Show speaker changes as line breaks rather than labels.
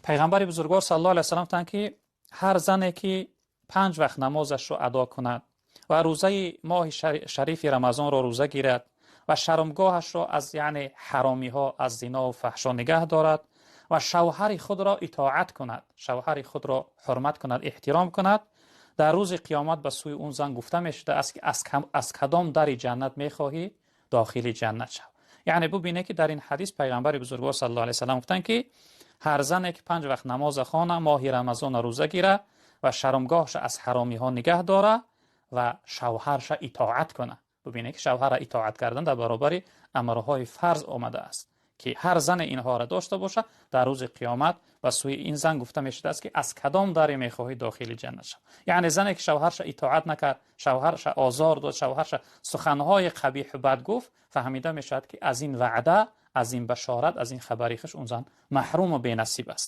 Пайғамбари бузургвор саллаллоҳу алайҳи васаллам гуфтанд, ки ҳар зане ки панҷ вақт намозашро адо кунад ва рӯзаи моҳи шарифи Рамазонро рӯза гирад ва шармгоҳашро аз, яъне, ҳаромиҳо, аз зино ва фаҳшо нигаҳ дорад ва шавҳари худро итоат кунад, шавҳари худро ҳурмат кунад, эҳтиром кунад, дар рӯзи қиёмат ба сӯи он зан гуфта мешудааст, ки аз кадом дари ҷаннат мехоҳӣ, дохили ҷаннат шав. Яъне бубинед, ки дар ин ҳадис пайғамбари бузургвор саллаллоҳу алайҳи васаллам гуфтанд, ки ҳар зане ки панҷ вақт намоза хона, моҳи Рамазона рӯза гира ва шармгоҳша аз ҳаромиҳо нигаҳ дора ва шавҳарша итоат кунад. Бубинед, ки шавҳарра итоат кардан дар баробари амрҳои фарз омадааст, ки ҳар зане инҳоро дошта бошад, дар рӯзи қиёмат ба сӯи ин зан гуфта мешудааст, ки аз кадом даре мехоҳӣ, дохили ҷаннат шав. Яъне зане ки шавҳарша итоат накард, шавҳарша озор дод, шавҳарша суханҳои қабиҳу бад гуфт, фаҳмида мешавад, ки аз ин ваъда, аз ин башорат, аз ин хабари хуш он зан маҳруму бенасиб аст.